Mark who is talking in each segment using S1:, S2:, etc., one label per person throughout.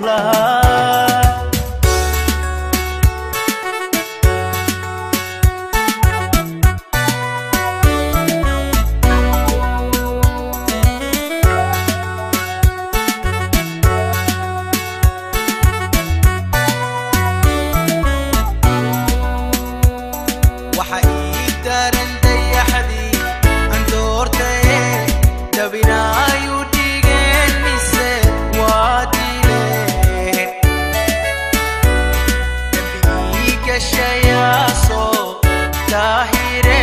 S1: Duulaha. Waxa ii daran dayaxdii aan doortaye, dabinaayu dhigeen mise waa dileen? Dambi ii gashayaa soo daahire,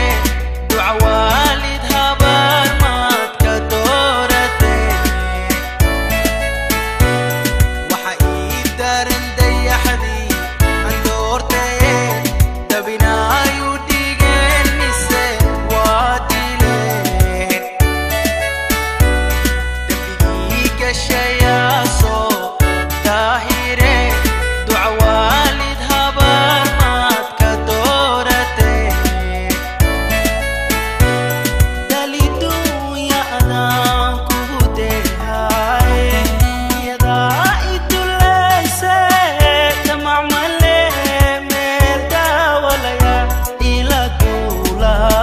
S1: duca waalid habaar maad ka doorateen? Waxa ii daran dayaxdii aan doortaye, dabinaayu dhigeen mise waa dileen? Dambi ii gashayaa soo daahire, duca waalid habaar maad ka doorateen? Dalidunya adaan kugu deehaaye, iyadaa i dulayse, damac male meel daawalaya ila duulaha.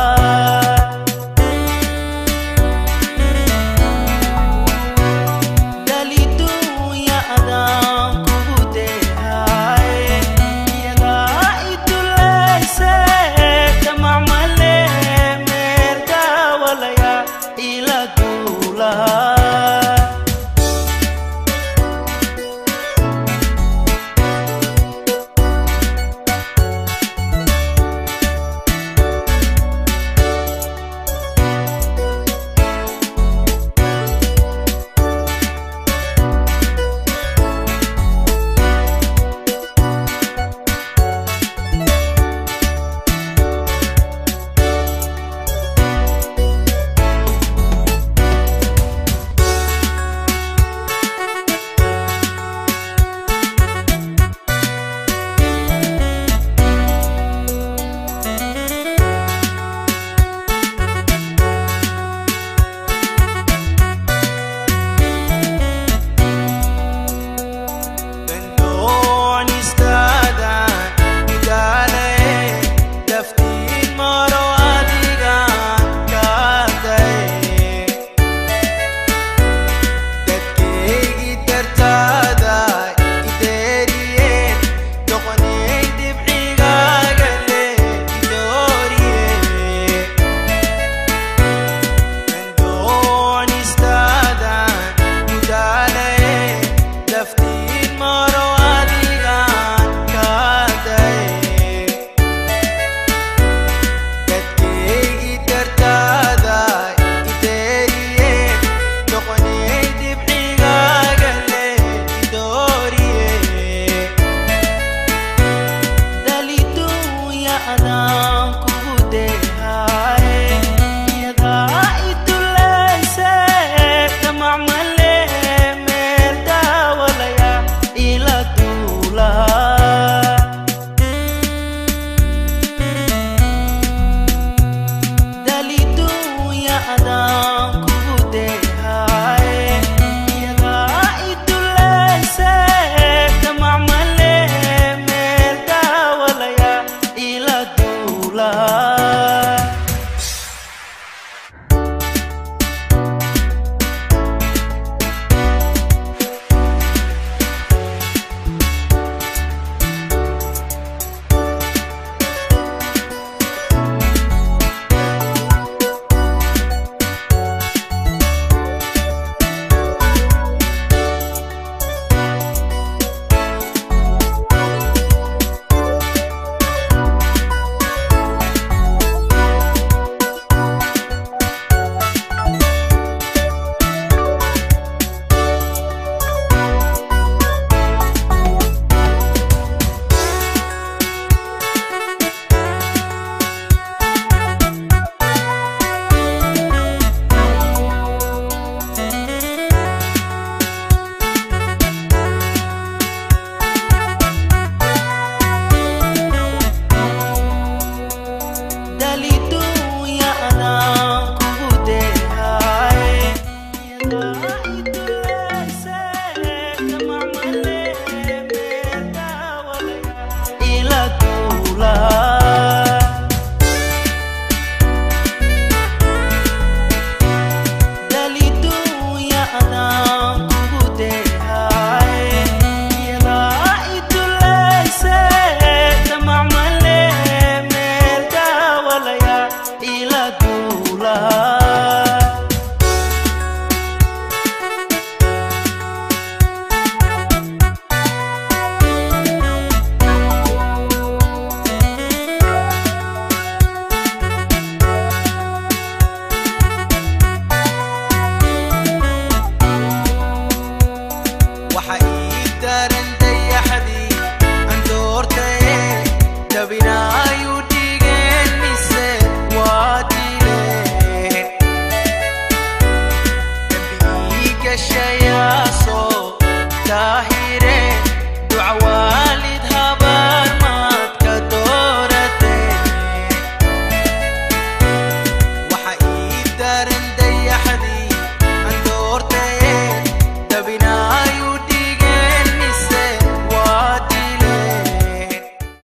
S1: Dalidunya adaan kugu deehaaye, iyadaa i dulayse, damac male meel daawalaya ila duulaha. Doonistaadan midaalaye, daftiin maro adigaan kaadaye, dadkaygi dartaada ideeriyeen, doqonay dhibcigaaga le idooriye. Doonistaadan mudaalaye, daftiin maro